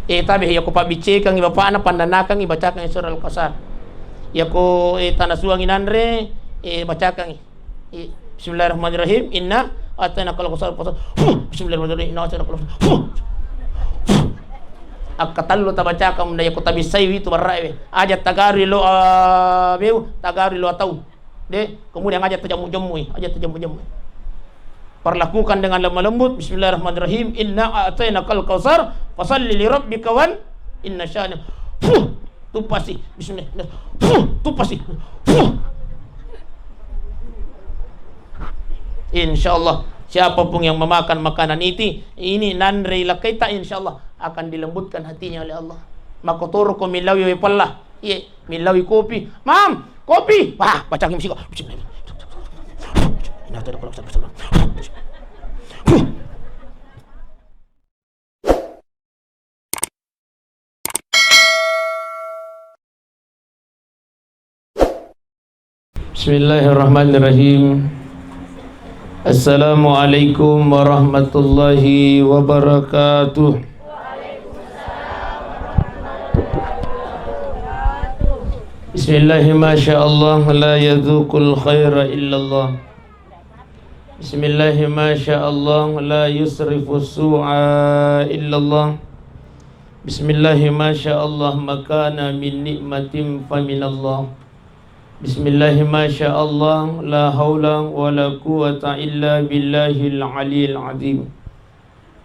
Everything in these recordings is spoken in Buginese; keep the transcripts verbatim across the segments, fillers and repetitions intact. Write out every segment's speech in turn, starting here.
Eh, tabe, yako pabbiccekangngi bapakna, pannanakangngi, bacakangngi surah Al-Kautsar. Yako, eh, tanasuangngi nanre, eh, bacakangngi. Eh, Bismillahirrahmanirrahim. Inna a'tainakal kautsar. Fuh. Bismillahirrahmanirrahim. Inna a'tainakal kautsar. Fuh. Akkatellu tabacakang, munda yako tabissai witu barrae we. Aja tagaru lo, ah, beu, tagaru lo atau. De, kemudian aja tajemmu-jemmui, aja tajemmu-jemmui. Perlakukan dengan lemah lembut. Bismillahirrahmanirrahim. Inna a'tainakal kautsar. Fasalli li rabbika wan inna syani. Fuh, tupasi. Bismillah. Fuh, tupasi. Fuh. Insya Allah, siapapun yang memakan makanan itu, ini nanre ilakaita, insya Allah akan dilembutkan hatinya oleh Allah. Makotoro ko millaui wae pella. Iye, millaui kopi. "Mam, kopi!" Wah, bacangngi musik. Bismillahirrahmanirrahim. Assalamualaikum warahmatullahi wabarakatuh. Bismillahi masya Allah, la yadzuqul khaira illallah. Bismillahi masya Allah, la yusrifu su'a illallah. Bismillahi masya Allah, ma kana min ni'matin faminallah. Bismillahi masya Allah, la haula wa la quwwata illa billahil aliyil azim.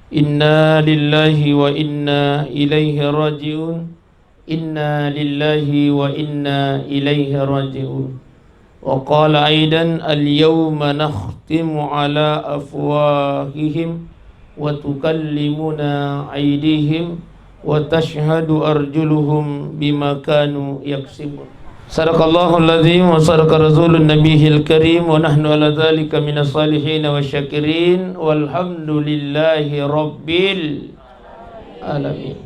Inna lillahi wa inna ilaihi raji'un. Inna lillahi wa inna ilaihi raji'un. Wa qala aidan, al-yawma nakhtimu ala afwahihim wa tukallimuna aydihim wa tashhadu arjuluhum bima kanu yaksibun. Sadaqallahul azim wa sadaqa rasulun nabiyil karim wa nahnu ala dzalika minas salihin wa syakirin walhamdulillahi rabbil alamin.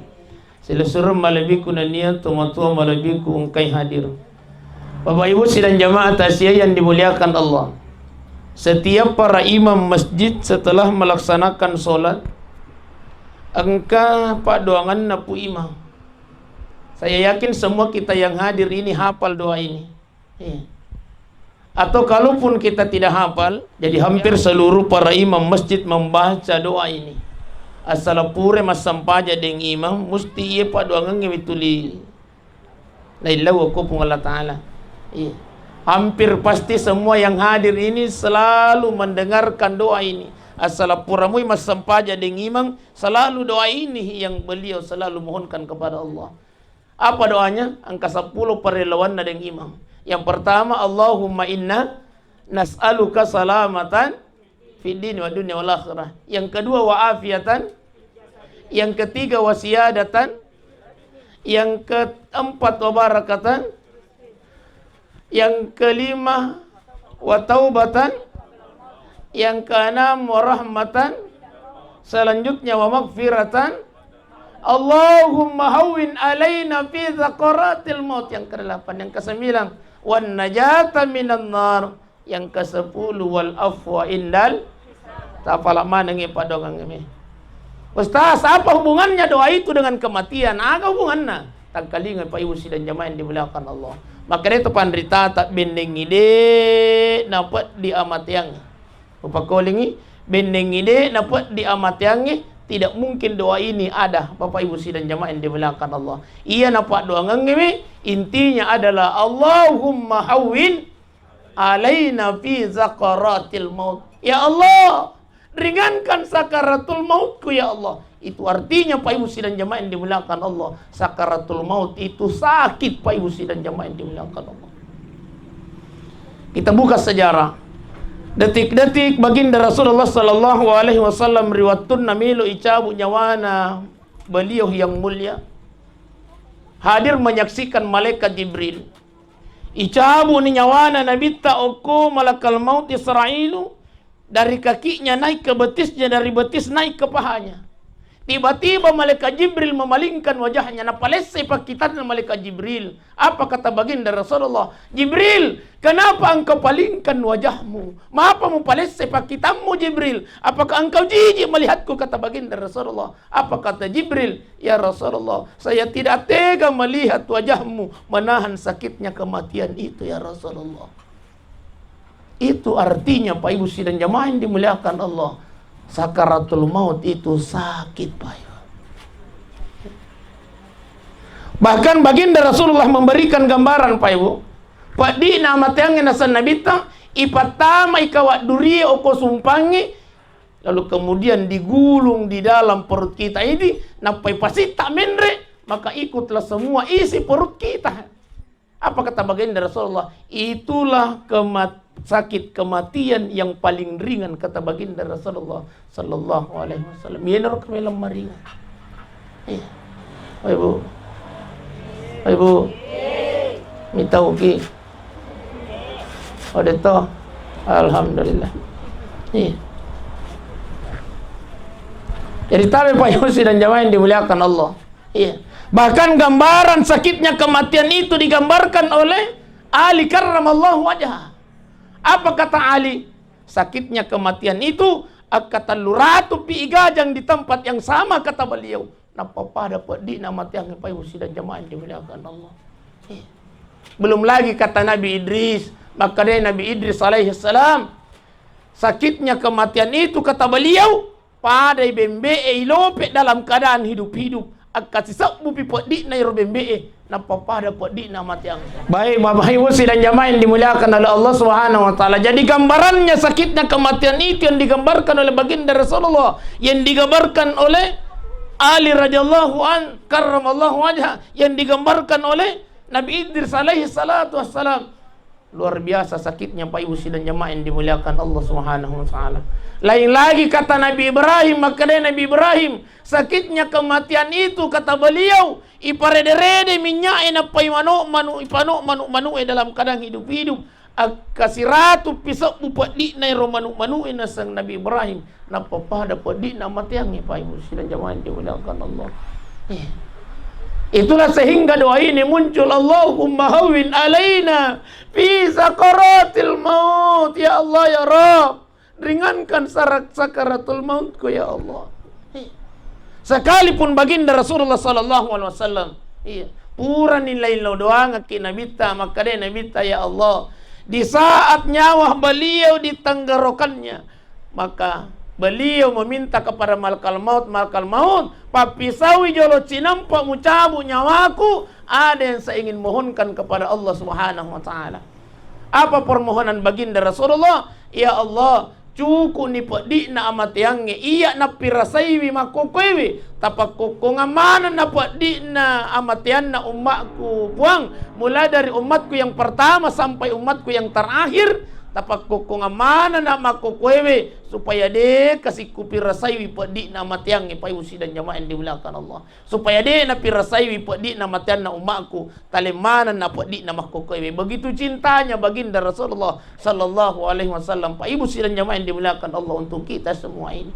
Silessureng malebbiku nennia tomatoa malebbiku engkai hadir. Bapak Ibu sidang jamaah takziah yang dimuliakan Allah. Setiap para imam masjid setelah melaksanakan sholat, engka paddoanganna pu imam. Saya yakin semua kita yang hadir ini hafal doa ini. Iya. Atau kalaupun kita tidak hafal, jadi hampir seluruh para imam masjid membaca doa ini. Asal pura massempajang deng imam, musti iya paddoangengnge tuli naillau ko Puang Allah Ta'ala. Iya. Hampir pasti semua yang hadir ini selalu mendengarkan doa ini. Asal pura mui massempajang deng imam, selalu doa ini yang beliau selalu mohonkan kepada Allah. Apa doanya? Engka seppulo parelloanna deng imam. Yang pertama, Allahumma inna nas'aluka salamatan fid dini wa dunya wal akhirah. Yang kedua, wa afiatan. Yang ketiga, wa siyadatan. Yang keempat, wa barakatan. Yang kelima, wa taubatan. Yang keenam, wa rahmatan. Selanjutnya, wa maghfiratan. Allahumma hawwin alaina fi sakaratil maut. Yang kedelapan, yang kesembilan, wan najata minan nar. Yang kesepuluh, wal afwa indal. Tapala manengngi padongangngi. Ustaz, apa hubungannya doa itu dengan kematian? Aga hubunganna? Tangkalinga Pak Ibu sidang jamaah yang dimuliakan Allah. Maka itu panritata bennengngi de napeddi amateang. Upakkolingngi, bennengngi de napeddi amateangnge, tidak mungkin doa ini ada, Bapak Ibu sidang jamaah yang dimuliakan Allah. Iya napaddoangengnge, intinya adalah, Allahumma hawwin alaina fi sakaratil maut. Ya Allah, ringankan sakaratul mautku, ya Allah. Itu artinya, Pak Ibu sidang jamaah yang dimuliakan Allah, sakaratul maut itu sakit, Pak Ibu sidang jamaah yang dimuliakan Allah. Kita buka sejarah. Detik-detik Baginda Rasulullah sallallahu alaihi wasallam ri wettunna melo icabu nyawana beliau yang mulia, hadir menyaksikan malaikat Jibril. Icabu ni nyawana Nabitta okko malakal maut Israilu, dari kakinya naik ke betisnya, dari betis naik ke pahanya. Tiba-tiba malaikat Jibril memalingkan wajahnya, napalessai pakkitanna malaikat Jibril. Apa kata baginda Rasulullah? "Jibril, kenapa engkau palingkan wajahmu? Mengapa mupalessai pakkitanmu, Jibril? Apakah engkau jijik melihatku?" kata baginda Rasulullah. Apa kata Jibril? "Ya Rasulullah, saya tidak tega melihat wajahmu, menahan sakitnya kematian itu, ya Rasulullah." Itu artinya, Pak Ibu sidang jamaah yang dimuliakan Allah, sakaratul maut itu sakit, Pak Ibu. Bahkan baginda Rasulullah memberikan gambaran, Pak Ibu. Peddi'na amateangnge naseng Nabitta, ipattamai kawat durie okko sumpangnge, lalu kemudian digulung di dalam perut kita ini, nappai pasitta menre, maka ikutlah semua isi perut kita. Apa kata baginda Rasulullah? "Itulah kemat-, sakit kematian yang paling ringan," kata baginda Rasulullah sallallahu alaihi wasallam. Iyanaro kameleng maringan. Iya. Pak Ibu. Pak Ibu. Mitauki. Ode to. Alhamdulillah. Iya. Jadi tabe, Pak Ibu sidang jamaah yang dimuliakan Allah. Iya. Bahkan gambaran sakitnya kematian itu digambarkan oleh Ali karramallahu wajhah. Apa kata Ali? Sakitnya kematian itu, akka telluratu pi igajang di tempat yang sama, kata beliau. Nappa pada peddi'na amateangnge, Pak Ibu sidang jamaah yang dimuliakan Allah. Iya. Belum lagi kata Nabi Idris, makkeda Nabi Idris alaihi salam, sakitnya kematian itu, kata beliau, padai bembe'e ilope dalam keadaan hidup-hidup. Akka sisebbupi peddi'na iro bembe'e, nappa pada peddi'na amateang. Baik, Bapak Ibu sidang jamaah yang dimuliakan oleh Allah Subhanahu wa Ta'ala. Jadi, gambarannya sakitnya kematian itu yang digambarkan oleh baginda Rasulullah, yang digambarkan oleh Ali radhiyallahu an, karramallahu wajhah, yang digambarkan oleh Nabi Idris alaihi salatu wassalam. Luar biasa sakitnya, Pak Ibu sidang jamaah yang dimuliakan Allah Subhanahu wa Ta'ala. Lain lagi kata Nabi Ibrahim, makkeda Nabi Ibrahim, sakitnya kematian itu, kata beliau, iparede-rede minynya'e nappai manu'-manu', ipanu' manu'-manu'e dalam keadaan hidup-hidup. Akka siratu pi sebbu peddi'na ero manu'-manu'e naseng Nabi Ibrahim. Nappa pada peddi'na amateangnge, Pak Ibu sidang jamaah yang dimuliakan Allah. Eh. Itulah sehingga doa ini muncul, "Allahumma hawwin alaina fi sakaratil maut." Ya Allah, ya Rabb, ringankan sarak-, sakaratul mautku, ya Allah. Eh. Sekalipun baginda Rasulullah sallallahu alaihi wasallam, iya, purani lain lao doangekki Nabitta, makkeda Nabitta, "Ya Allah," di saat nyawa beliau di tenggorokannya, maka beliau meminta kepada malakal maut, "Malakal maut, pappisaui jolo cinampa mucabu nyawaku, ada yang saya ingin mohonkan kepada Allah Subhanahu wa Ta'ala." Apa permohonan baginda Rasulullah? "Ya Allah, cukuni peddi'na amateangnge, iya nappirasaiwi makkokkoewe, tapakkokkongang manenna peddi'na amateanna ummakku, Puang, mulai dari umatku yang pertama sampai umatku yang terakhir, tapakkokkongang manenna makkokkoewe, supaya de kasi kupirasaiwi peddi'na amateangnge, Pak Ibu sidang jamaah yang dimuliakan Allah, supaya de napirasaiwi peddi'na amateanna ummakku, taleng manenna peddi'na makkokkoewe." Begitu cintanya baginda Rasulullah sallallahu alaihi wasallam, Pak Ibu sidang jamaah yang dimuliakan Allah, untuk kita semua ini.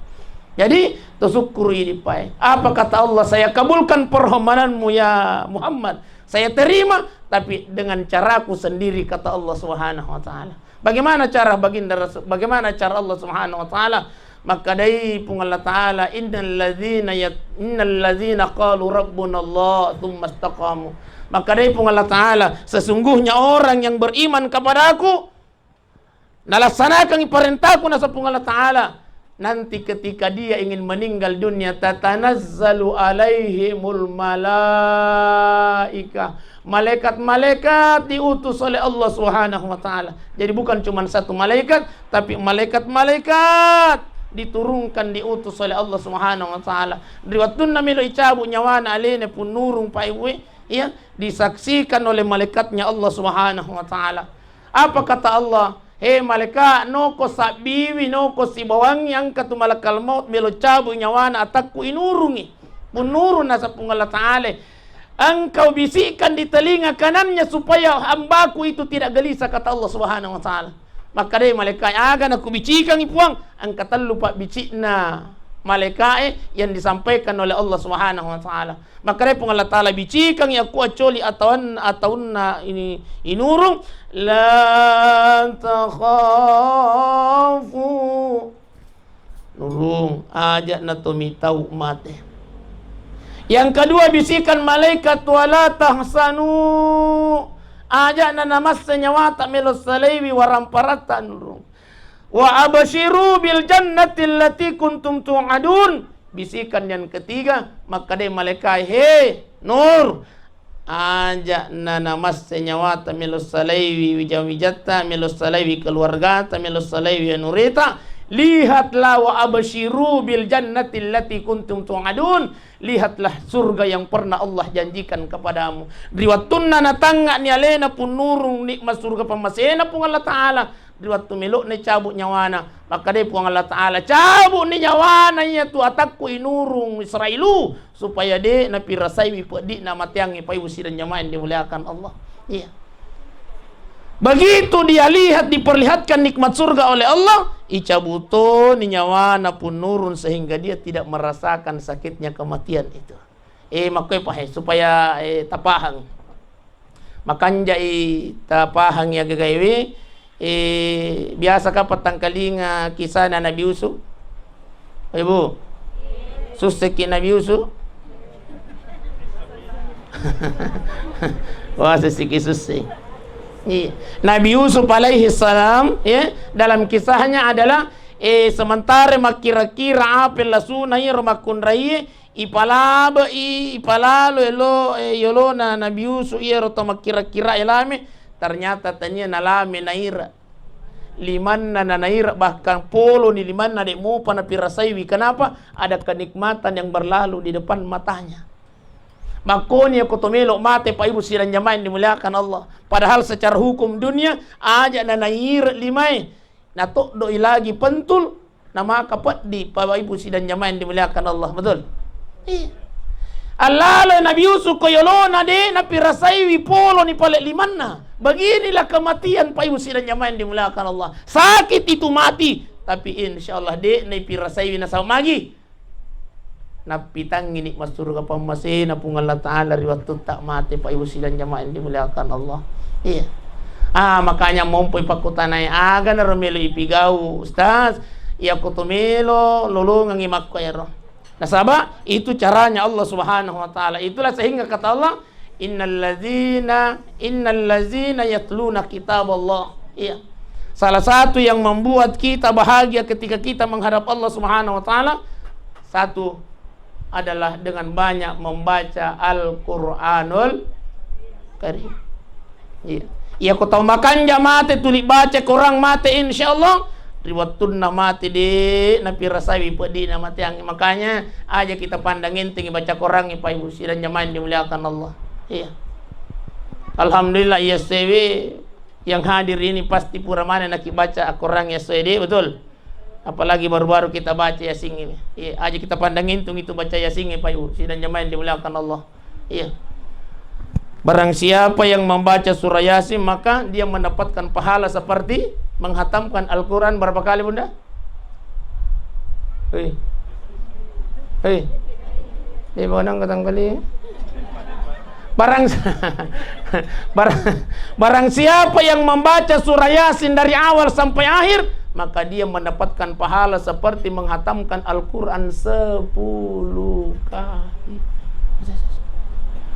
Jadi, tasukkuru idi, Pak. Apa kata Allah? "Saya kabulkan permohonanmu, ya Muhammad. Saya terima, tapi dengan caraku sendiri," kata Allah Subhanahu wa Ta'ala. Bagaimana cara baginda Rasul, bagaimana cara Allah Subhanahu wa Ta'ala? Makkadai Puang Allah Ta'ala, "Innal ladzina yat-, innal ladzina qalu rabbunallah tsumma istaqamu." Makkadai Puang Allah Ta'ala, "Sesungguhnya orang yang beriman kepadaku, nalaksanakan perintahku," naseng Puang Allah Ta'ala, nanti ketika dia ingin meninggal dunia, "tatanazzalu alaihimul malaikah." Malaikat-malaikat diutus oleh Allah Subhanahu wa Ta'ala. Jadi, bukan cuma satu malaikat, tapi malaikat-malaikat diturunkan, diutus oleh Allah Subhanahu wa Ta'ala. Ri wettunna melo icabu nyawana alena, punnurung, Pak Ibu, iya, disaksikan oleh malaikatnya Allah Subhanahu wa Ta'ala. Apa kata Allah? "He malaika, noko sabbiwi, noko sibawangngi, engka tu malakal maut melo cabu nyawana atakku, inurungi." Punurung, naseng Puang Allah Ta'ala, "Engkau bisikkan di telinga kanannya supaya hambaku itu tidak gelisah," kata Allah Subhanahu wa Ta'ala. Makkadai malaika, "Aga nakubicikangi, Puang?" Engka tellu pabbicikna malaika'e yang disampaikan oleh Allah Subhanahu wa Ta'ala. Makkedai Puang Allah Ta'ala, bicikangngi aku accoli ataun-, ataunna ini inurung, "La takhafu." Nurung, aja' na to mitau mate. Yang kedua, bisikan malaikat, "Wa la tahzanu." Aja' na namasse nyawata melo salaiwi waramparatta, nurung. "Wa absyiru bil jannati allati kuntum tu'adun." Bisikan yang ketiga, makkadai malaikat, "He, Nur, aja' na namasse nyawata melo salaiwi wija-wijatta, melo salaiwi keluargata, melo salaiwi anureta. Lihatlah, wa absyiru bil jannati allati kuntum tu'adun. Lihatlah surga yang pernah Allah janjikan kepadamu." Ri wattunna natangnga'ni alena Punnurung nikmat surga pammasena Puang Allah Ta'ala, ri wattu melo'na cabut nyawana, makkadai Puang Allah Ta'ala, "Cabutni nyawana iyatu atakku inurung Israilu, supaya de' napirasaiwi peddi'na mateangnge." Paibu sidang jamaah yang dimuliakan Allah. Iya. Begitu dia lihat, diperlihatkan nikmat surga oleh Allah, icabutoni nyawana Punnurung sehingga dia tidak merasakan sakitnya kematian itu. Eh, makkoe pahe, supaya, eh, tapahang. Makanjai tapahang iya gagaewe, eh, biasa ka pattangkalinga kisahna Nabi Yusuf? Ibu, susseki Nabi Yusuf? Wah, sesiki susse. Iya. Nabi Yusuf alaihi salam, ya, dalam kisahnya adalah, eh, sementara makkira-kira apa lasuna iyaro makkunraie, ipalabe'i, ipalalo elo, eh, yolona Nabi Yusuf iyaro to makkira-kira elame, ternyata tania nalame naira. Limanna na naira, bahkan poloni limanna, de' mopa napirasaiwi. Kenapa? Ada kenikmatan yang berlalu di depan matanya. Makkoni ko to melo mate, Pak Ibu sidang jamaah yang dimuliakan Allah. Padahal secara hukum dunia, aja' na naira limae, natoddo'i lagi pentul, namaka peddi, Pak Ibu sidang jamaah yang dimuliakan Allah. Betul? Iya. Allalo Nabi Yusuf ko yolona, de' napirasaiwi poloni pale limanna. Beginilah kematian, Pak Ibu sidang jamaah yang dimuliakan Allah. Sakit itu mati, tapi insya Allah de' napirasaiwi nasaba magi? Nappitangngi nikmat surga pammasena Puang Allah Ta'ala ri wattutta mate, Pak Ibu sidang jamaah yang dimuliakan Allah. Iya. Ah, makanya mompoi pakkutanai, aga naro melo ipigau, Ustaz? Iya ko to melo lolongangi makko ero. Nasaba itu caranya Allah Subhanahu wa Ta'ala. Itulah sehingga kata Allah, "Innalladzina, innalladzina yatluna kitaballah." Iya. Salah satu yang membuat kita bahagia ketika kita menghadap Allah Subhanahu wa Ta'ala, satu adalah dengan banyak membaca Al-Qur'anul Karim. Iya. Iya, ko tau makanja mate tuli baca Quran mate, insya Allah, ri wattunna mate de' napirasaiwi peddi'na mateangnge. Makanya, aja' kita pandang enteng baca Quran, Pak Ibu sidang jamaah yang dimuliakan Allah. Iya. Alhamdulillah, iya sewe yang hadir ini pasti pura maneng naki baca Quran iya sewe de', betul? Apalagi baru-baru kita baca Yasin ini. Iya, aja' kita pandang enteng itu baca Yasin, Pak Ibu sidang jamaah yang dimuliakan Allah. Iya. Barang siapa yang membaca surah Yasin, maka dia mendapatkan pahala seperti menghatamkan Al-Quran. Berapa kali, Bunda? Hei. Hei. Dia menang ketang kali. Barang, barang, barang siapa yang membaca surah Yasin dari awal sampai akhir, maka dia mendapatkan pahala seperti menghatamkan Al-Quran sepuluh kali.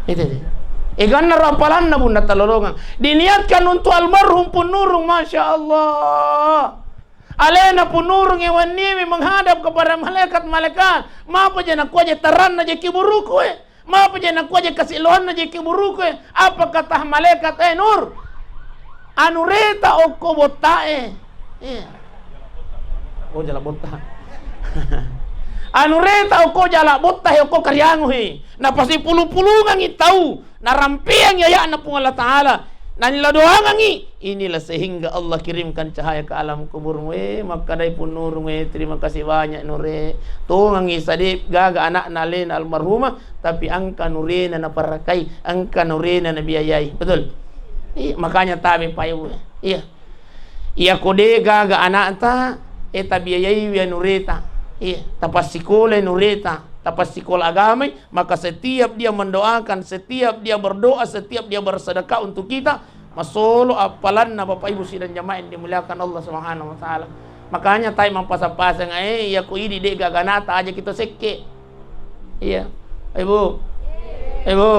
Itu, itu. Eganna ro apalanna, Bunda, talolongang. Diniatkan untuk almarhum Punnurung, Masya Allah. Alena Punnurung e wenniwi menghadap kepada malaikat-malaikat. Mapa je nakua je taranna je kiburuku e? Mapa je nakua je kasi loanna je kiburuku e? Apa kata malaikat, "Eh, Nur, anureta okko botta e." Iya. Oh, jala botta. Anureta okko jala botta he, okko kariango he. Napasi pulu-pulungangi tau. Narampeangngi aya'na Puang Allah Ta'ala, naniladoangangngi. Inilah sehingga Allah kirimkan cahaya ke alam kuburmu. Eh, makkadai Punnurung, eh, terima kasih banyak, Nure. Tongangngi sade gaga anakna alena almarhumah, tapi engka nurena naparakai, engka nurena nabiayai. Betul? Iya, makanya tabe payu. Iya. Iya, ko de gaga anakta, eh, tabiayai wi anureta. Iya, tapassikolai nureta, tapassikola agamai, maka setiap dia mendoakan, setiap dia berdoa, setiap dia bersedekah untuk kita, masolo appalanna Bapak Ibu sidang jamaah yang dimuliakan Allah Subhanahu wa Ta'ala. Makanya tai mampasang-pasang, eh, iya ko idi de gaga nata aja kita sekke. Iya. Ibu. Ibu.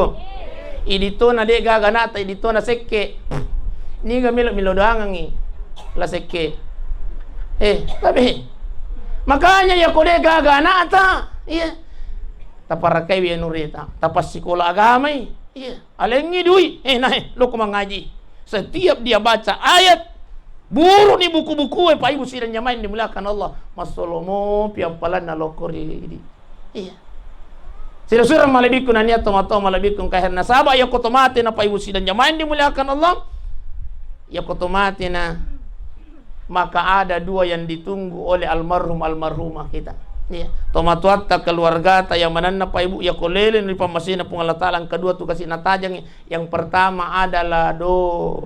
Idi to na de gaga nata, idi to na sekke. Niga melo melo doangangi. La sekke. Eh, tapi makanya iya ko de gaga nata. Iya. Taparakai wi anureta, tapassikola agamai. Iya. Alengngi dui, eh, nae, loko mangaji. Setiap dia baca ayat, buruni buku-buku, eh, Pak Ibu sidang jamaah yang dimuliakan Allah. Massolomo pi appalanna loko ri idi. Iya. Sira-sira malebbiku nania tomatoa malebbiku engka akhirna saba iya ko tomate na Pak Ibu sidang jamaah yang dimuliakan Allah. Iya ko tomate na maka ada dua yang ditunggu oleh almarhum almarhumah kita. Iya. Tomatoatta keluargata yang manenna Pak Ibu iya ko lele ri pammasena Puang Allah Ta'ala engka dua tu kasi natajangi. Yang pertama adalah doa.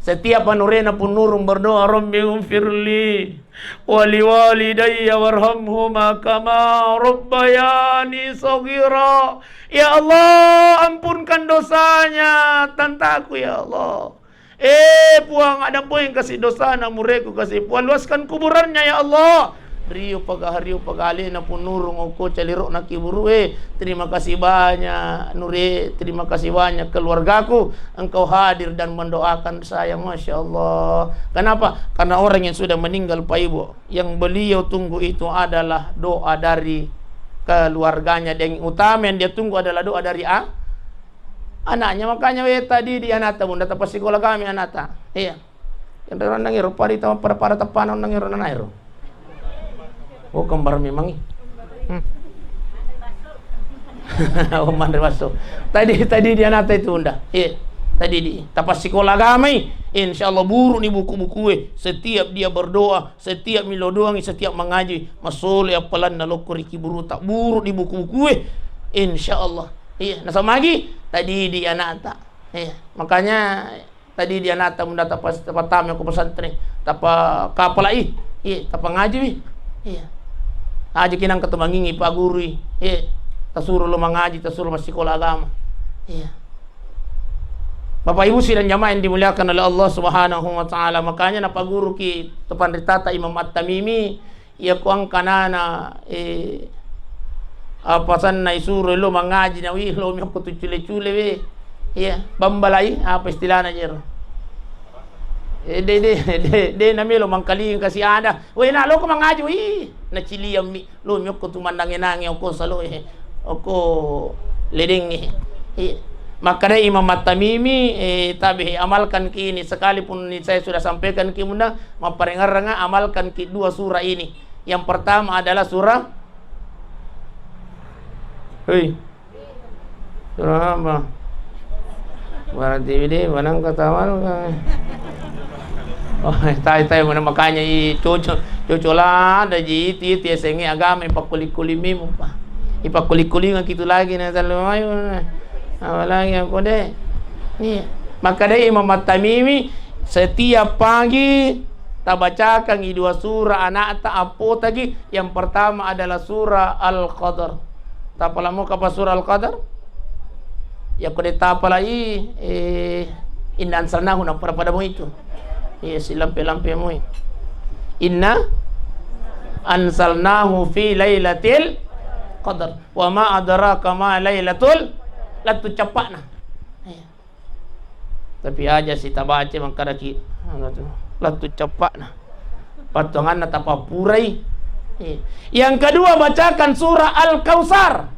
Setiap anurena pun nurung berdoa, Rabbi ghfirli wali walidayya warhamhuma kama rabbayani saghira. Ya Allah, ampunkan dosanya tantaku, ya Allah. Eh, Puang, addampengeng kasi dosana mureku kasi. Puang, luaskan kuburannya, ya Allah. Rio paga, rio paga alena pun nurung okko calirokna kiburu, eh. Terima kasih banyak, Nure. Terima kasih banyak, keluargaku. Engkau hadir dan mendoakan saya. Masya Allah. Kenapa? Karena orang yang sudah meninggal, Pak Ibu, yang beliau tunggu itu adalah doa dari keluarganya. Dan yang utama yang dia tunggu adalah doa dari a-, anaknya. Makanya, we, tadi di anakta, Bunda, tapassikola kami anakta. Iya. Yang rannang ero, pari tama pada-pada teppana onnang ero, nana ero. Oh, kembar memang, i. Hmm. Oh, manre basso. Tadi, tadi di anakta itu, Bunda. Iya. Tadi di, tapassikola agamai. Insya Allah, buruni buku-bukue. Setiap dia berdoa, setiap milo doangi, setiap mangaji, masole appalanna lokko ri kiburuta, buruni buku-bukue. Insya Allah. Iya, nasaba magi tadi di anakta. Iya, makanya tadi di anakta, Bunda, tapa-, tapattama ko pesantren, tapa kapala i, iya, tapa ngaji wi, iya. Aja kinang ketumangingi pagurui, iya. Tasuro lo mangaji, tasuro massikola agama, iya. Bapak Ibu sidang jamaah yang dimuliakan oleh Allah Subhanahu wa Ta'ala, makanya napaguruki topanritata Imam At-Tamimi, iya ko engka nana, eh, apa sanna isuro lo mangaji na wi, lo mi okko tu cule-cule we. Iya, bambalai, apa istilahna jero? Eh, de, de, de, de namelo mangkalinga kasi ada. We, na loko mangaji, wi, naciliang mi. Lo mi okko tu mannange-nange okko saloe, okko ledengnge. Iya. Makkadai Imam At-Tamimi, eh, tabe, amalkan ki ini, sekalipun ini saya sudah sampaikan ki Bunda, mapparengerranga, amalkan ki dua surah ini. Yang pertama adalah surah, hei, surah apa? Berarti ini menang ketawa lu kan? Oh, tai, tai, mana makanya i cocok, cocok lah, ada ji itu, itu S N G agama, ipakkuli-kuli memu, Pak. Ipakkuli-kulinga gitu lagi, nah, terlalu mayu, nah. Apalagi aku deh. Iya. Maka deh Imam At-Tamimi, setiap pagi tabacakan i dua surah anakta, appotaki. Yang pertama adalah surah Al-Qadar. Tapalamo kapa surah Al-Qadar? Yakko de tapalai, eh, inna anzalnahu, na pada-pada mo itu. Iya, silampe-lampe mo. Inna anzalnahu fi lailatil qadar. Wa ma adraka ma lailatul, lattu cappa'na. Iya. Tapi aja si tabaca mangkadaki, anu tu, lattu cappa'na. Pattonganna tapappurai. Iya. Yang kedua, bacakan surah Al-Kautsar.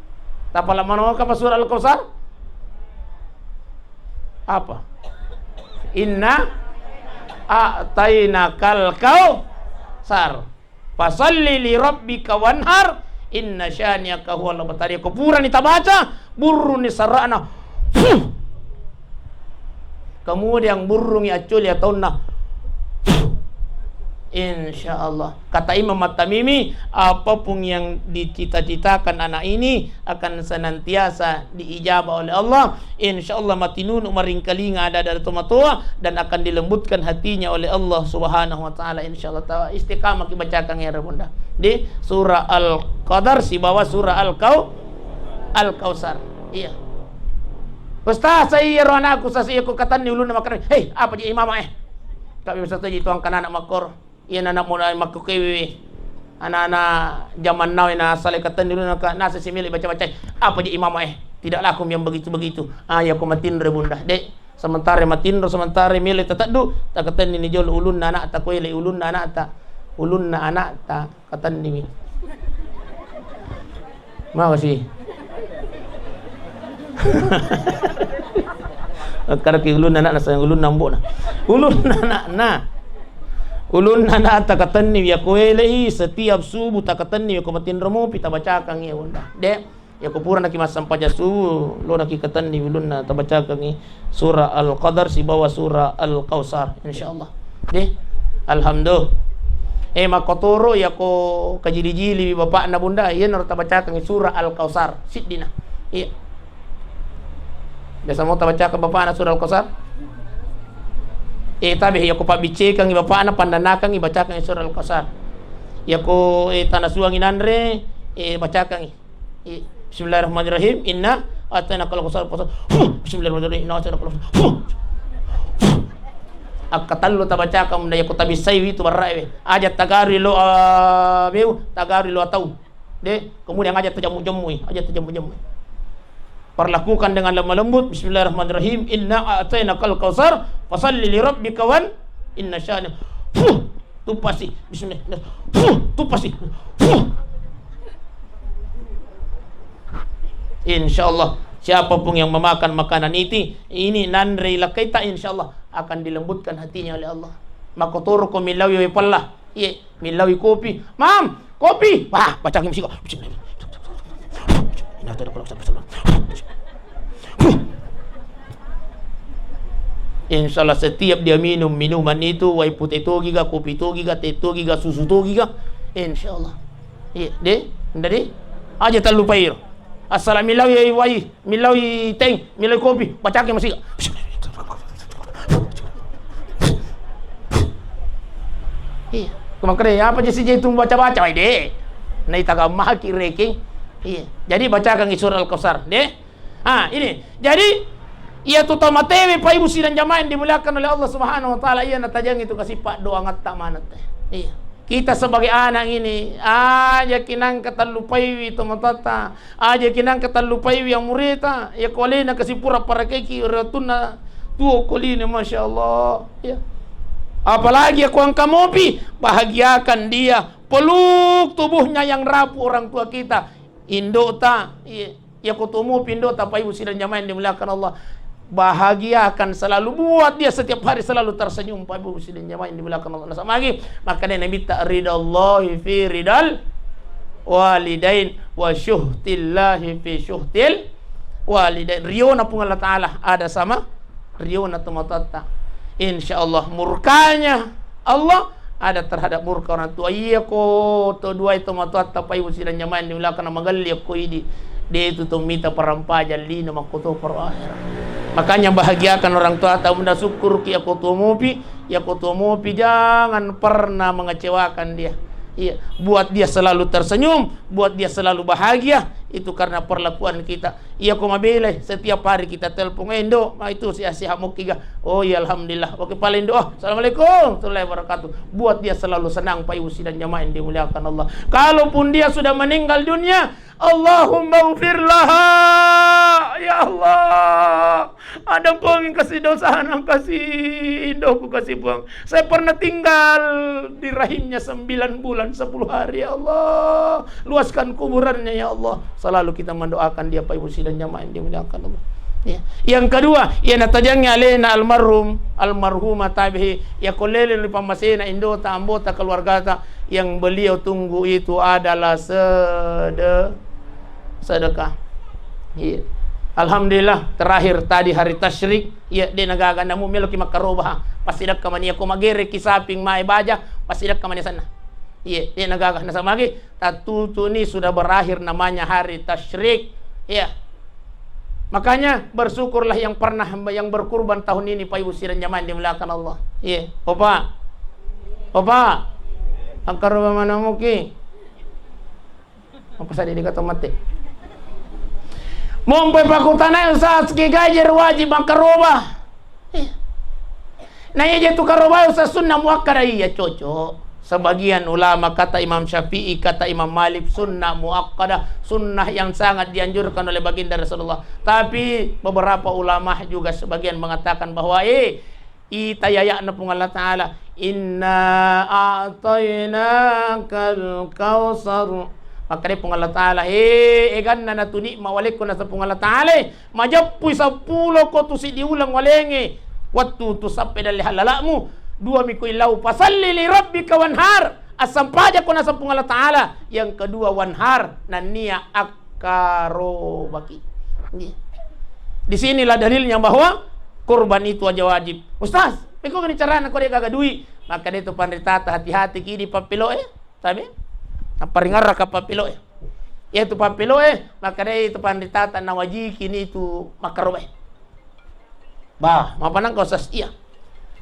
Tapala manoka apa surah Al-Kautsar? Apa? Inna a'tainakal kautsar. Fasalli li rabbika wanhar, inna syani'aka huwal abtar. Ko purani tabaca, burruni sara'na. Fuh. Kemudian burrungi accoli ataunna. Fuh. Insya Allah. Kata Imam At-Tamimi, apapun yang dicita-citakan anak ini akan senantiasa diijabah oleh Allah. Insya Allah, matinunu maringkalinga ada-ada tomatoa dan akan dilembutkan hatinya oleh Allah Subhanahu wa Ta'ala. Insya Allah, ta-, istiqamah kibacakan ya, Bunda. Di surah Al-Qadar sibawa surah Al-Kau-, Al-Kausar. Iya. Ustaz, saya ro anakku, saya ko katanni ulunna makkeda, "Hei, apa je imama eh?" Tapi bisa tuh itu angkan anak makor. Iya, anak muda makkukewe. Anak-anak zaman now na salai katenni dulu naka nasa simile baca-baca. Apa je imama eh? Tidak laku yang begitu-begitu. Ah, ya ko matinro bunda. Dek, sementara matinro, sementara mile tateddu, takatenni ni jolo ulunna anak ta, kuele ulunna anak ta. Ulunna anak ta, katenni mi. Mawasi. Karaki ulunna anakna, sayang ulunna ambo'na. Ulunna anakna. Ulunna anak takatenni, ya ko elei setiap subuh takatenni, ya ko matinro mopi tabacakangi, ya bunda. Dek, ya ko pura naki massempajang subuh, lo naki katenni ulunna tabacakangi surah Al-Qadar sibawa surah Al-Kausar, insyaallah. Deh, alhamdulillah. Eh, makkotoro ya ko kajili-jili bapakna bunda, iya naro tabacakangi surah Al-Kausar, siddina. Iya. Biasa mau tabacakan bapakna surah Al-Kausar? Eh, tabe ya ko pabbiccekangi bapakna, pandanakangi, bacakangi surah Al-Kausar. Ya ko, eh, tanasuangi nanre, eh, bacakangi. I-, Bismillahirrahmanirrahim. Inna a'tainakal kautsar. Fasal-, huh! Bismillahirrahmanirrahim. Inna a'tainakal kautsar. Huh! Akkatellu tabacakang munda yako tabissai witu barrae we. Aja tagaru lo, ah, beu, tagaru lo atau. De, kemudian aja tajammu-jammui, aja tajammu-jammui. Perlakukan dengan lemah lembut. Bismillahirrahmanirrahim. Inna a'tainakal kautsar. Fasalli li rabbika wan-, inna syani-, huh! Tupasi. Bismillah. Huh, tupasi. Huh. Insya Allah, siapapun yang memakan makanan iti, ini nanre lakkaita, insya Allah akan dilembutkan hatinya oleh Allah. Makotoro ko millaui wae pella. Iye, millaui kopi. "Mam, kopi." Wah, bacangi musik. Bismillah. Insya Allah, setiap dia minum minuman itu, wai pute togi ga, kopi togi ga, teh togi ga, susu togi ga, insya Allah. Iya, de, nda de, aja tallupai ro. Assala millaui wai, millaui teng, millaui kopi, bacake masih. Iya. Ko makkeda, "Apa je sije itu baca-baca?" Wai, de. Naita gammaki rekeng. Iya. Jadi bacakan surah Al-Kausar, de. Ah, ini. Jadi, iya tu tau matewe, Pak Ibu sidang jamaah yang dimuliakan oleh Allah Subhanahu wa Ta'ala, iya natajang itu kasi paddoangetta maneng te. Iya. Kita sebagai anak ini, aja kinangka tallupaiwi tomatoatta, aja kinangka tallupaiwi amureta, ya ko alena kasi pura parakeki ratunna tuo ko line, Masya Allah. Ya. Apalagi ya ko engka mopi, bahagiakan dia, peluk tubuhnya yang rapuh orang tua kita, indota, iya. Yako tuo mopi indota, Pak Ibu sidang jamaah yang dimuliakan Allah, bahagiakan selalu, buat dia setiap hari selalu tersenyum, Pak Ibu sidang jamaah yang dimuliakan Allah. Nasaba magi, makanya Nabi ta, "Ridallahi fi ridal walidain, wa syuhtillahi fi syuhtil walidain." Riona Puang Allah Ta'ala ada sama riona tomatoatta. Insya Allah, murkanya Allah ada terhadap murka orang tua. Iya ko to duai tomatoatta, Pak Ibu sidang jamaah yang dimuliakan, magelli ko idi. De tu to mita parampajang lino makko to paro akhirat. Makanya bahagiakan orang tua, tau menda syukur ki ako tuo mopi, ya ko tuo mopi jangan pernah mengecewakan dia. Iya, buat dia selalu tersenyum, buat dia selalu bahagia, itu karena perlakuan kita. Iya ko mabelai, setiap hari kita telepon, "Eh, Ndo, ma itu sehat-sehat moki ga?" "Oh iya, alhamdulillah." Oke, paling doa, "Assalamualaikum warahmatullahi wabarakatuh." Buat dia selalu senang, Pak Ibu sidang jamaah yang dimuliakan Allah. Kalaupun dia sudah meninggal dunia, "Allahumma ghfir laha." Ya Allah, adampengi kasi dosana, kasi indoku, kasi Puang. Saya pernah tinggal di rahimnya sembilan bulan sepuluh hari, ya Allah. Luaskan kuburannya, ya Allah. Selalu kita mendoakan dia, Pak Ibu sidang jamaah yang dimuliakan Allah. Ya. Yang kedua, ya natajangi alena almarhum, almarhumah tabihi, ya kolele ni pamasena indota, ambota keluargata, yang beliau tunggu itu adalah sede-, sedekah. Iya. Alhamdulillah, terakhir tadi hari tasyrik, iya, de' nagaga namu meloki makkaroba. Passidakka mani, ko magereki saping mae baja, passidakka mani asenna. Iya, de' nagaga nasaba magi, tatutuni sudah berakhir namanya hari tasyrik. Iya. Makanya bersyukurlah yang pernah, yang berkurban tahun ini, Pak Ibu sidang jamaah yang dimuliakan Allah. Iya, Opa. Opa. Angkaroba mana muki? Apa saddi dikata mate? Mompo pakutanai Ustaz, ki gajer wajib makkaroba. Iya. Na iya je tu karoba Ustaz, sunnah muakkada, iya cocok. Sebagian ulama kata Imam Syafi'i, kata Imam Malik, sunnah muakkada, sunnah yang sangat dianjurkan oleh baginda Rasulullah. Tapi beberapa ulama juga sebagian mengatakan bahwa, eh, ita yaya'na Puang Allah Ta'ala, "Inna a'tainakal kautsar." Makkeda Puang Allah Ta'ala, "He, eganna natu nikma walekko nasa Puang Allah Ta'ala, majeppui seppulo ko tu siddi uleng walengnge, wettu tu sappe dalle hallala'mu, dua mi ko illau, fasalli li rabbika wanhar, assampajako nasa Puang Allah Ta'ala, yang kedua wanhar, nennia ak-, karobaki." Iya. Di sinilah dalilnya bahwa kurban itu aja wajib. "Ustaz, meko gani carana ko de' gaga dui?" Makkeda tu panritata, "Hati-hati ki di pappeloe." Tabe? Napparingarraka pappeloe. Iya tu pappeloe, makkeda tu panritata, "Nawajiki ni tu makkarobae." Bah, mapanangka Ustaz, iya.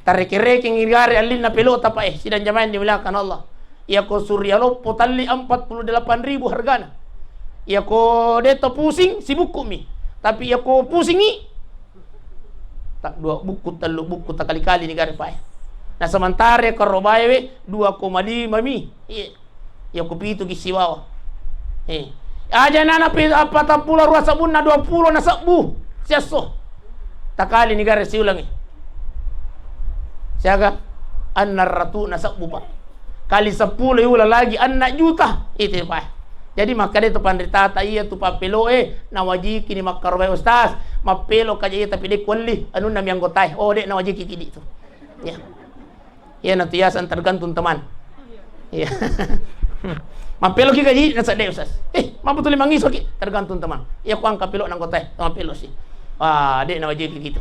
Tareke-rekeng igare allinna pelota pa, eh, sidang jamaah yang dimuliakan Allah. Iya ko surya loppo talli empat puluh delapan ribu hargana. Iya ko de' to pusing, sibukku mi. Tapi iya ko pusingi, tak dua buku, tellu buku, takali-kali ni gare pa, eh. Nah, sementara karobae we dua koma lima mi. Iya. Iya, ku pitu ki sibawa. Eh. Aja nana pi-, apa, tappulo rua sabbunna, dua pulo na sabbu. Siasso. Takali ni gare siulangi. Siaga? Anna ratu na sabbu, Pak. Kali seppulo iulang lagi, anna juta. Itu, Pak. Jadi, makkeda tu panritata, iya tu pappeloe, nawajiki ni makkarobae, Ustaz. Mappelo kaja iya, tapi de' kuelli. Anunna mi anggotae. Oh, de', nawajiki ki di tu. Ya. Iya, natu yaseng tergantung teman. Iya. Mappelo ki gaji, nasadde, Ustaz. Eh, mabetul mangiso ki, tergantung teman. Iya, ku angka pelo nang kotae, mappelo si. Wah, de' nawajiki gitu.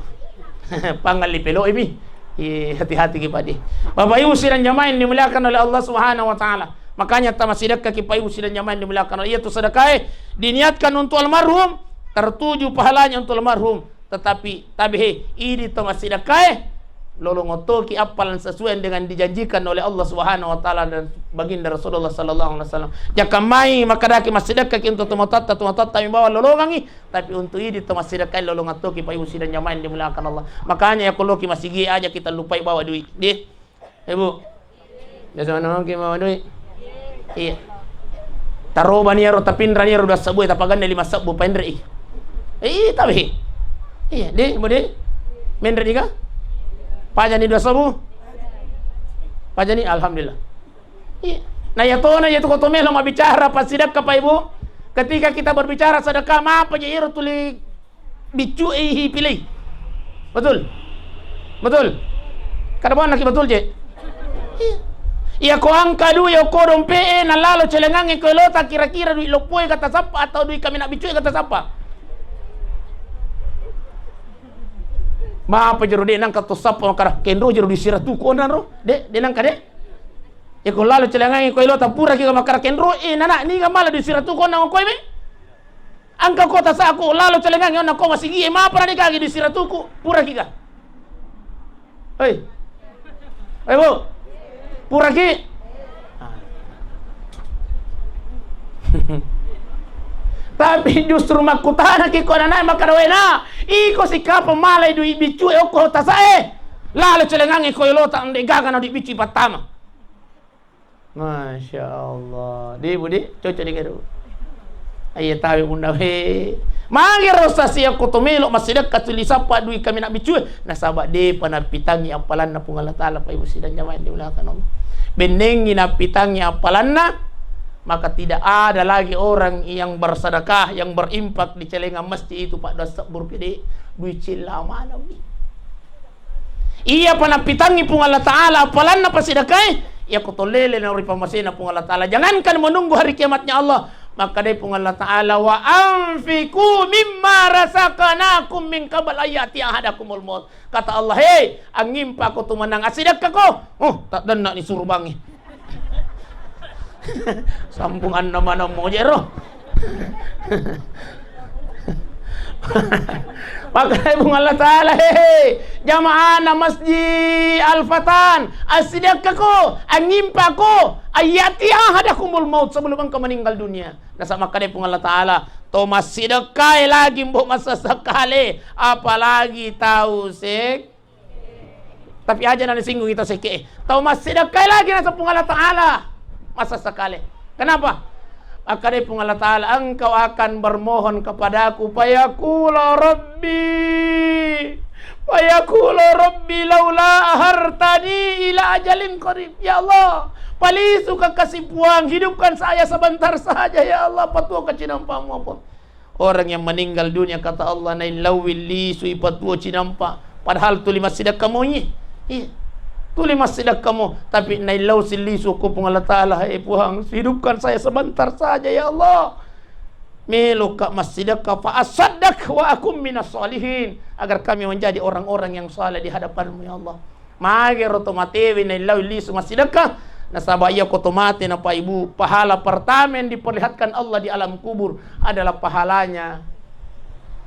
Pangalli pelo imi. Iya, hati-hati ki padi. Bapak Ibu sidang jamaah yang dimuliakan oleh Allah Subhanahu wa Ta'ala. Makanya tamasidakka ki, Pak Ibu sidang jamaah yang dimuliakan oleh, iya tu sedekae diniatkan untuk almarhum, tertuju pahalanya untuk almarhum. Tetapi tabe he, idi to massidakkae, lolong ottoki appalang sesuai dengan dijanjikan oleh Allah Subhanahu wa Ta'ala dan Baginda Rasulullah Sallallahu Alaihi Wasallam. Jaka mai makkadaki massidakka ki untuk tomatoatta, tomatoatta mi bawang lolongangi, tapi untuk idi to massidakkae lolong ottoki, Pak Ibu sidang jamaah yang dimuliakan Allah. Makanya ya, ko loki masigi aja kita lupai bawa duit. Di Ibu, biasa mana mungkin mama doi? Iya. Tarobani ero, tapinrani ero dua sebbu, tapaganna lima sebbu, paenrei. Iya, tapi. Iya, di, Ibu di. Menre di ka? Pajani dua sebbu? Pajani, alhamdulillah. Iya. Nah, iya tona, iya tu ko to melo mabbicara, passidakka, Pak Ibu. Ketika kita berbicara sedekah, mapa je ero tuli biccu e hi pilei. Betul? Betul? Kada bonna ki betul je? Iya. Iya, ko angka dui okko dompe e, nalalo celengangnge ko elota, kira-kira dui loppo e kata sappa atau dui kaminang biccu e kata sappa? Mapa jero de' nangka to sappa, makara kenro jero dui siratuku onrang ro. De', de' nangka de'. Iya, ko lalo celengangnge ko elota, pura ki makara kenro e, nana, niga mala dui siratuku onrang okko e me? Angka ko tasaku lalo celengangnge onna ko masigi e, mapa na de' kagi dui siratuku, pura ki ka? Hei. Hei, Bu. Pura ki? Ah. Tapi justru makkutana ki ko nana, makkada, "Wena, iko sikapa malai dui biccu e okko tasa e? Lalo celengangnge ko elota, nde' gaga na dui biccu pattama." Masya Allah. Di, Bu, di, cocok di kedu. Iya, tawi bunda we. Magi rosa sia ko to melo massidakka tuli sappa dui kaminang biccu e. Nasaba de'pa napitangi appalanna Puang Allah Ta'ala, Pak Ibu sidang jamaah yang dimuliakan Allah. Bennengi napitangi appalanna, maka tidak ada lagi orang yang bersedekah, yang berinfak di celengan masjid itu, Pak, dua sebbu rupiah de', dui cella maneng mi. Iyapa nappitangngi Puang Allah Ta'ala appalanna passidakkae, iyako tollele na ri pammasena Puang Allah Ta'ala. Jangankan menunggu hari kiamatnya Allah, Makkedai Puang Allah Ta'ala, "Wa anfiqu mimma razaqnakum min qabl an ya'tiya ahadakumul maut." Kata Allah, "Hei, angngimpako tu mennang, assidekkako." Oh, taddenna ni surubangnge. Sambunganna maneng mojero. Makkedai Puang Allah Ta'ala, "Hehe, jamaahna Masjid Al-Fatan, assidekkako, angngimpako, an ya'tiya ahadakumul maut, sebelum engkau meninggal dunia." Nasaba makkedai Puang Allah Ta'ala, "To massidekkae lagi mbo massessekale, apalagi tau sek." Tapi aja na nisinggungi tau sekke'e. Tau massidekkae lagi, naseng Puang Allah Ta'ala, massessekale. Kenapa? Makkedai Puang Allah Ta'ala, "Engkau akan bermohon kepadaku, fayaqula rabbi, fayaqula rabbi laula akhartani ila ajalin qarib." Ya Allah, palisuka kasi Puang, hidupkan saya sebentar saja ya Allah, patuoka cinampa mua Puang. Orang yang meninggal dunia, kata Allah, naillauwi lisu ipatuo cinampa. Padahal tuli massidekka mo iye. Iya. Tuli massidekka mo, tapi naillau si lisu ko Puang Allah Ta'ala, "Hai Puang, hidupkan saya sebentar saja ya Allah. Meloka massidekka, fa asaddaq wa akum minas salihin, agar kami menjadi orang-orang yang saleh di hadapan-Mu ya Allah." Magero to matewe naillau lisu massidekka, nasaba iya ko to mate napaibu, pahala pertama yang diperlihatkan Allah di alam kubur adalah pahalanya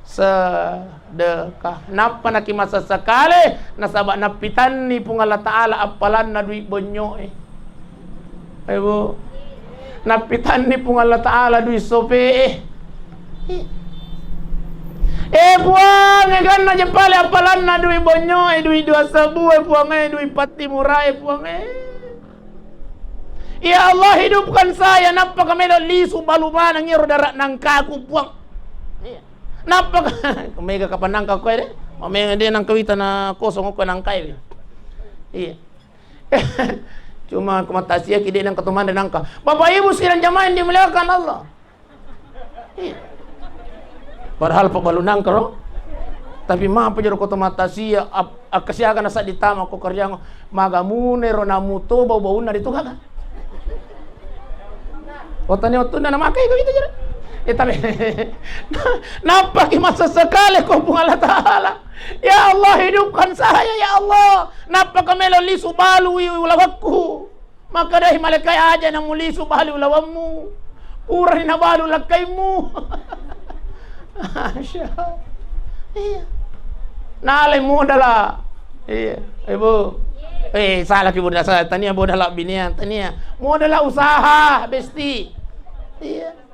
sedekah. Nappa naki massessekale, nasaba nappitanni Puang Allah Ta'ala appalanna dui bonyo'e. Ayo, Bu. Nappitanni Puang Allah Ta'ala dui sope'e. Eh, Puang, eh, ganna je pale appalanna dui bonyo'e, dui dua sebbu e, Puang, eh, dui patti murae, Puang, eh. Ya Allah, hidupkan saya, nappa ka melo lisu balu maneng iyaro dara nangkaku, Puang. Iya. Nappa ka, mega kapan nangka koe de? Mega de nangka wita na kosong ko nangkae. Iya. Cuma ko mattasia ki de nangka to manre nangka. Bapak Ibu sidang jamaah yang dimuliakan Allah. Iya. Padahal pabbalu nangka ro. Tapi mapa jero ko to mattasia, ap-, akkasiaga na saddi tama ko kerjang, magamune ro namu to bau-baunna de tu gaga. Otane otunna na makai ko itu jero. Eh, tapi nappa ki massessekale ko Puang Allah Ta'ala. Ya Allah, hidupkan saya, ya Allah. Nappa ka melo lisu balui ulawakku. Makkedai malaikat, aja na mulisu balu ulawammu. Purani nabalu lakkaimu. Masya Allah. Iya. Nalai modala. Iya, Ibu. Eh, salah ki, Bunda, salah. Tania modala bineang, tania. Modala usaha, besti. Iya.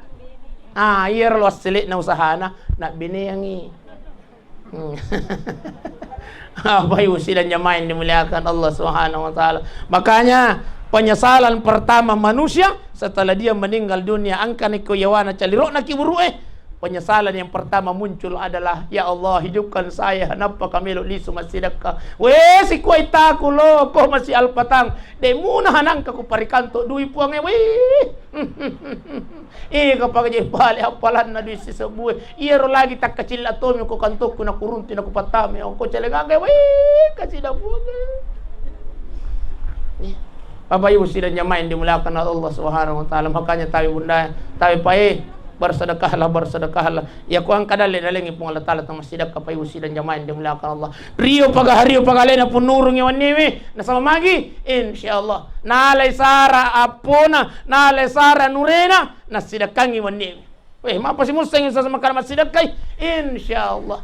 Ah, iya lo asselekna usahana, nak bineangi. Hmm. Bapak Ibu sidang jamaah yang dimuliakan Allah Subhanahu wa Ta'ala. Makanya, penyesalan pertama manusia setelah dia meninggal dunia, engkani ko yawana caliro'na ki buru'e. Penyesalan yang pertama muncul adalah, "Ya Allah, hidupkan saya, nappa ka melo lisu massidekka." Weh, sikuai taku lo, ko masi alpatang. De muna hanangka ku parikanto dui Puangnge, weh. Ega pagaje pale appalanna dui sisebbue. Iyaro lagi takkacilla tomi ko kantokku nakurunti nakupattama ongko celengaga, weh, kasida Puang. Iya. Bapak Ibu sidang jamaah yang dimuliakan Allah Subhanahu wa Ta'ala, makanya tawi bunda, tawi pae, bersedekahlah, bersedekahlah. Ya, ku engka dalle-dallengi Puang Allah Ta'ala, tama sidekka, Bapak Ibu sidang jamaah yang dimuliakan Allah. Rio paga, rio pagalena punurungi wenniwi, nasaba magi, insyaallah. Nalai sara appona, nalai sara nurena, nassidekkangi wenniwi. Weh, mapa simussengi sasa makkada massidekkai? Insyaallah.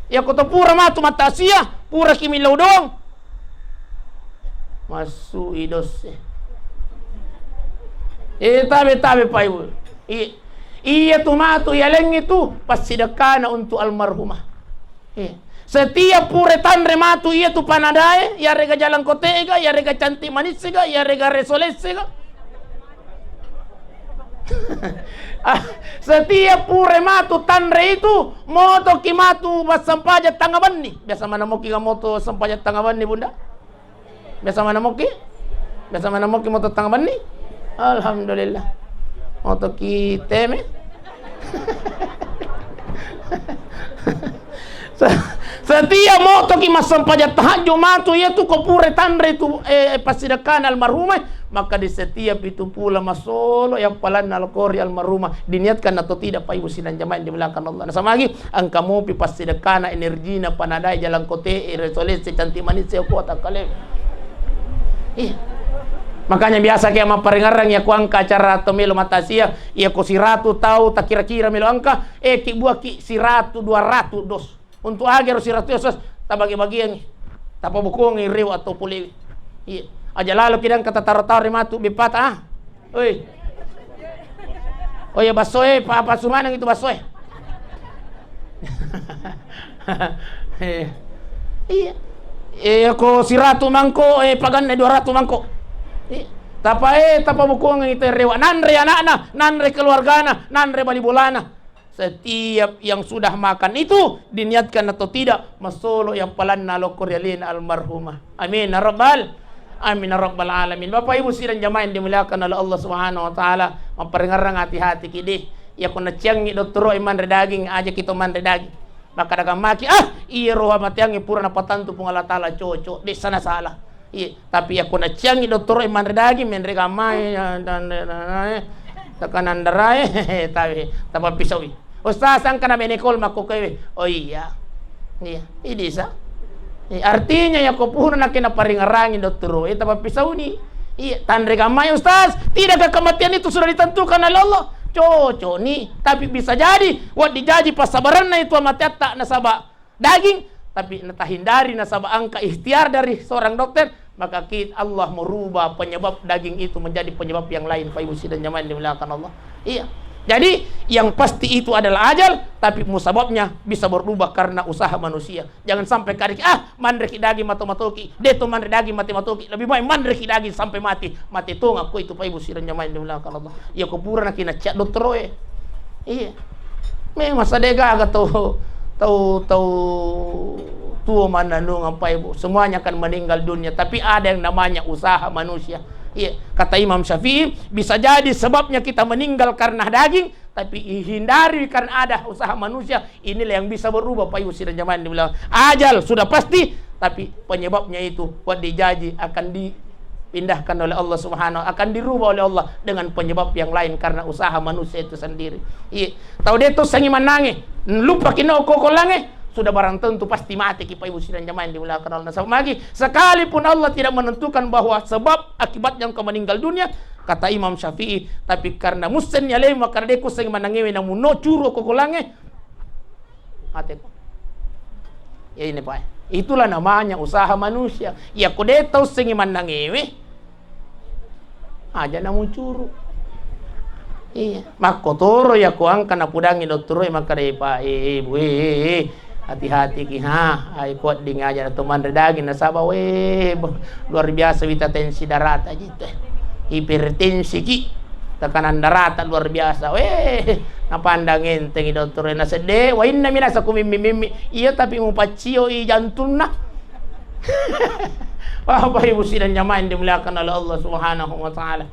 Iya ko to pura matu mattasia, pura ki millau doang. Massu i dosse. Eh, tabe, tabe, Pak Ibu. I-, iya tu matu, iya lengi tu, passidekkana untuk almarhumah. Iya. Setiap pura tanre matu iya tu panadae, iyarega jalangkotega, iyarega cantik manissega, iyarega resolessega. Ah, setiap pura matu tanre itu, motoki matu massempajang tangnga benni. Biasa mana moki ga moto sempajang tangnga benni, Bunda? Biasa mana moki? Biasa mana moki moto tangnga benni? Alhamdulillah. Motoki teme. Se-, setiap motoki massempajang tahajud matu, iya tu ko pura tanre tu, eh, passidekkana almarhumah, Maka di setiap itu pula masolo yang palanna lokori almarhumah, diniatkan atau tidak, Pak Ibu sidang jamaah yang dimuliakan Allah. Nasaba magi engka mopi passidekkana, energina, panadai, jalan kote, resolesi, cantik manis, seo kota kale. Iya. Makanya biasa kayak mapparengerang ya ku engka acara atau melo matasia, ya ko siratu tau takira-kira melo engka, eh ki buaki siratu dua ratu dos. Untuk aga ro siratu, Ustaz, tabagi-bagiangi. Tapabukungi rewe atau polewe. Iya. Aja lalo kidang kata taro-taro matu bepata, ah. Oi. Oh ya, basoe, pa apa sumanang itu basoe. Iya. Iya. Eh, ko siratu mangko, eh, paganna dua ratu mangko. Iya. Tapa, eh, tapabukungi itu rewe. Nanre anakna, nanre keluargana, nanre bali bolana. Setiap yang sudah makan itu, diniatkan atau tidak, masolo yang palanna lokko ri alena almarhumah. Amin ya rabbal, amin ya rabbal alamin. Bapak Ibu sidang jamaah yang dimuliakan oleh Allah Subhanahu wa Ta'ala, mapparengerang hati-hati ki deh. Ya ko naciangi dottoro manre daging, aja kita manre daging. Maka dagang maki, ah, iya roha mateangi pura napatantu Puang Allah Ta'ala cocok, deh sana salah. Iya, tapi yakko naciangi dottoro e manre daging, menre gamai, ya, dan, dan, dan, eh, tekanan darah, eh, tapi tapappisaui. Ustaz, engka na menekol makko kewe. Oh iya. Iya, idi sa. Iya, artinya yakko pura nakke naparingerangi dottoro e, tapappisauni. Iya, tanre gamai Ustaz, tidakkah kematian itu sudah ditentukan oleh Allah? Cocok ni, tapi bisa jadi wedding jaji passabarenna itu amateatta nasaba daging, tapi natahindari nasaba engka ikhtiar dari seorang dokter, maka ki Allah merubah penyebab daging itu menjadi penyebab yang lain, Pak Ibu sidang jamaah yang dimuliakan Allah. Iya. Jadi yang pasti itu adalah ajal, tapi musababnya bisa berubah karena usaha manusia. Jangan sampai kadiki, ah, manreki daging mato-matoki, deto manre daging mate-matoki, lebih baik manreki daging sampai mati. Mate tongakko itu, Pak Ibu sidang jamaah yang dimuliakan Allah. Iya, ko pura nakinaccia dottoro e. Iya. Memang sadegaga tau, tau, tau tuo mannanung apa ibu. Semuanya akan meninggal dunia. Tapi ada yang namanya usaha manusia. Iya. Kata Imam Syafi'i, bisa jadi sebabnya kita meninggal karena daging, tapi hindari karena ada usaha manusia. Inilah yang bisa berubah, Pak Ibu sidang jamaah yang dimuliakan. Ajal sudah pasti, tapi penyebabnya itu, wedding jaji akan di pindahkan oleh Allah Subhanahu, akan dirubah oleh Allah dengan penyebab yang lain karena usaha manusia itu sendiri. Iya, tau de to sengi mannange, lupa kino kokolange, sudah barang tentu pasti mati ki, Pak Ibu sidang jamaah yang dimuliakan Allah. Nasaba magi, sekalipun Allah tidak menentukan bahwa sebab akibat yang kau meninggal dunia, kata Imam Syafi'i, tapi karena mussen ya lema karena de ku sengi mannangewe namun no curo kokolange, mate ko. Ya ini, Pak. Itulah namanya usaha manusia. Ya ko de tau sengi mannangewe, aja namucuru. Iya, makkotoro ya ko engka napudangi dottoro e makkeda, "Pak, eh, eh, Bu, eh, eh, eh, hati-hati ki ha, ai kuadding aja na to manre daging nasaba, weh, luar biasa wita tensi darata jitu, eh. Hipertensi ki." Tekanan darata luar biasa. Weh, napandang entengi dottoro e, nasedde, wainna mi nasa kumimmi-mimmi. Iya, tapi mupaccio i jantunna. Bapak Ibu sidang jamaah yang dimuliakan oleh Allah Subhanahu wa Ta'ala.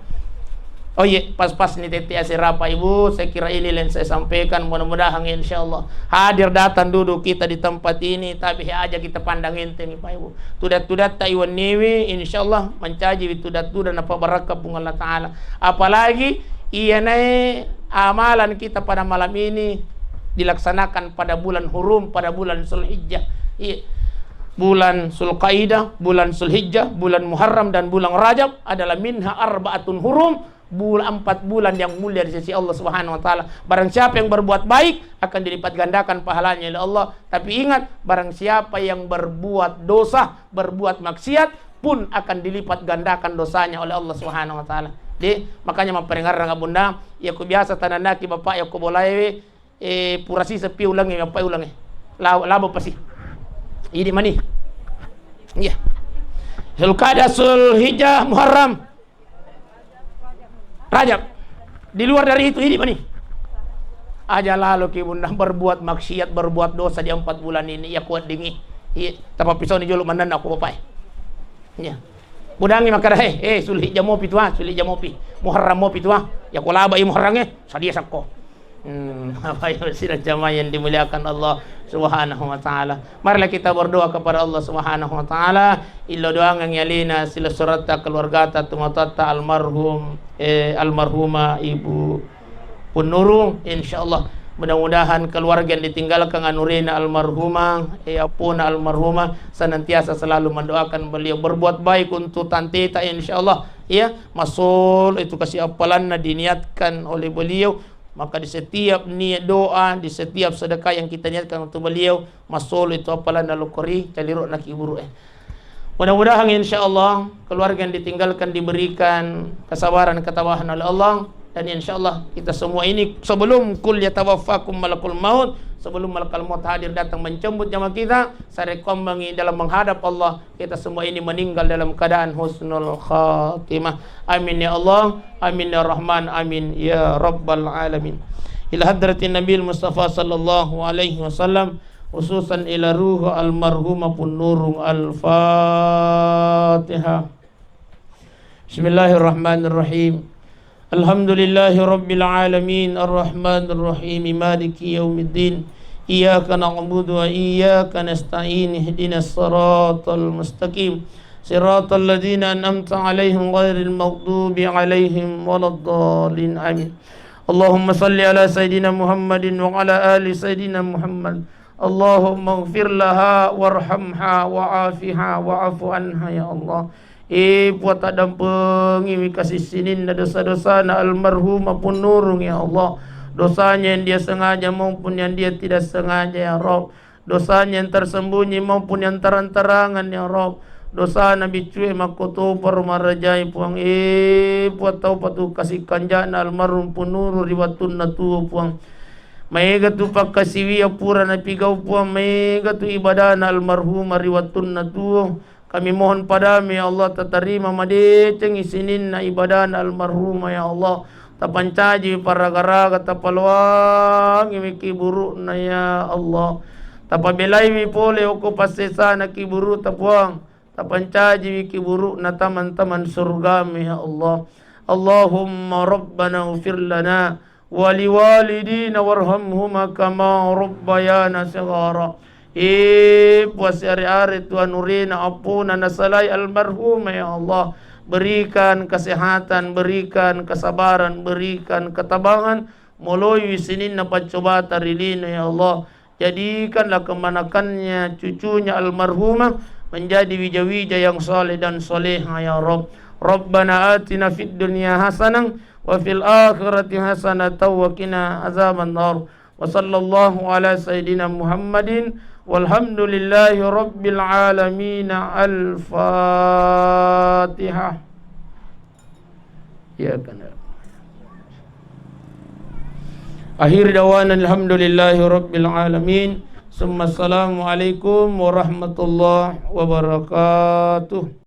Oh iya, pas-pas ni tette asera, Pak Ibu, saya kira ini yang saya sampaikan. Mudah-mudahan, insya Allah, hadir datang duduk kita di tempat ini, tapi aja kita pandang enteng, Pak Ibu. Tudat-tudatta iwenniwi, insya Allah mancaji tudat-tudat napabarakka Puang Allah Ta'ala. Apalagi iyanae amalan kita pada malam ini dilaksanakan pada bulan hurum, pada bulan Zulhijjah. Iya. Bulan Zulkaidah, bulan Zulhijjah, bulan Muharram, dan bulan Rajab adalah minha arbaatun hurum, bul-, empat bulan yang mulia di sisi Allah Subhanahu wa Ta'ala. Barang siapa yang berbuat baik, akan dilipat gandakan pahalanya oleh Allah. Tapi ingat, barang siapa yang berbuat dosa, berbuat maksiat, pun akan dilipat gandakan dosanya oleh Allah Subhanahu wa Ta'ala. De, makanya mapparengerang, Bunda, ya ku biasa tananaki Bapak, ya ku bolaewe, eh, pura sisa pi ulangi, Bapak ulangi. La-, labo pasi. Ini mani. Iya. Zulkaidah, Zulhijjah, Muharram. Rajab. Di luar dari itu, ini mani. Aja lalo ki Bunda berbuat maksiat, berbuat dosa di empat bulan ini, ya kuat dingi. Iya, tapa pisau ni jolo manenna ko Bapak. Iya. Budangi makkeda, "He, eh, Zulhijjah mopi tua, Zulhijjah mopi. Muharram mopi tua." Ya ko laba i Muharram e, sadia sakko. Hmm, Bapak Ibu sidang jamaah yang dimuliakan Allah Subhanahu wa Ta'ala. Marilah kita berdoa kepada Allah Subhanahu wa Ta'ala. Illau doangengngi alena silessuretta keluargata tomatoatta almarhum, eh, almarhumah Ibu Punnurung. Insyaallah, mudah-mudahan keluarga yang ditinggalkan anurena almarhumah, eh, appona almarhumah, senantiasa selalu mendoakan beliau berbuat baik untuk tanteta, insyaallah. Ya, masolo itu kasi appalanna diniatkan oleh beliau. Maka di setiap niat doa, di setiap sedekah yang kita niatkan untuk beliau, masolo itu appalanna lokko ri caliro'na kiburu'e. Mudah-mudahan, insyaallah, keluarga yang ditinggalkan diberikan kesabaran, ketabahan oleh Allah. Dan insyaallah, kita semua ini, sebelum qul yatawaffakum malakul maut, sebelum malakal maut hadir datang menjemput nyawa kita, sarekkoammengngi dalam menghadap Allah, kita semua ini meninggal dalam keadaan husnul khatimah. Amin ya Allah, amin ya Rahman, amin ya Rabbal Alamin. Ila hadratin Nabil Mustafa sallallahu alaihi wasallam, khususan ila ruh almarhumah Punnurung. Al-Fatihah. Bismillahirrahmanirrahim. Alhamdulillahi rabbil alamin, arrahmanirrahim, maliki yaumiddin. Iyyaka na'budu wa iyyaka nasta'in, ihdinas siratal mustaqim. Siratal ladzina an'amta 'alaihim ghairil maghdubi 'alaihim waladdallin. Amin. Allahumma salli ala sayyidina Muhammadin wa ala ali sayyidina Muhammad. Allahumma ighfir laha warhamha wa'afiha wa'fu anha, ya Allah. Eh, Puang, taddampengiwi kasi sininna dosa-dosana almarhumah Punnurung, ya Allah. Dosanya yang dia sengaja maupun yang dia tidak sengaja, ya Rabb. Dosanya yang tersembunyi maupun yang terang-terangan, ya Rabb. Dosana biccue makkotoparo marajai, Puang. Eh, Puang, taupatu kasi kanja'na almarhum Punnurung ri wettunna tuo, Puang. Maega tu pakkasiwiyang pura napigau, Puang, maega tu ibadana almarhumah ri wettunna tuo. Kami mohon padamu, ya Allah, tatarima madecengi sininna ibadana almarhumah, ya Allah. Tapancajiwi paraga-raga, tapaloangiwi kiburu'na, ya Allah. Tapabelaiwi pole okko passesana kiburu'ta, Puang. Tapancajiwi kiburu'na taman-taman surgamu, ya Allah. Allahumma rabbana ufir lana waliwalidina warhamhuma kama rabbayana shighara. Eh, Puang, siare-are tu anurena appona nasalai almarhumah, ya Allah. Berikan kesehatan, berikan kesabaran, berikan ketabahan, moloi sininna paccobata ri lino, ya Allah. Jadikanlah kemanakannya, cucunya almarhumah menjadi wija-wija yang saleh dan saleha, ya Rabb. Rabbana atina fid dunya hasanah wa fil akhirati hasanatan wa qina azabannar. Wa sallallahu ala sayyidina Muhammadin walhamdulillahi rabbil alamin. Al-Fatihah. Ya, kana. Akhir dawana alhamdulillahi rabbil alamin. Summa assalamu alaikum warahmatullahi wabarakatuh.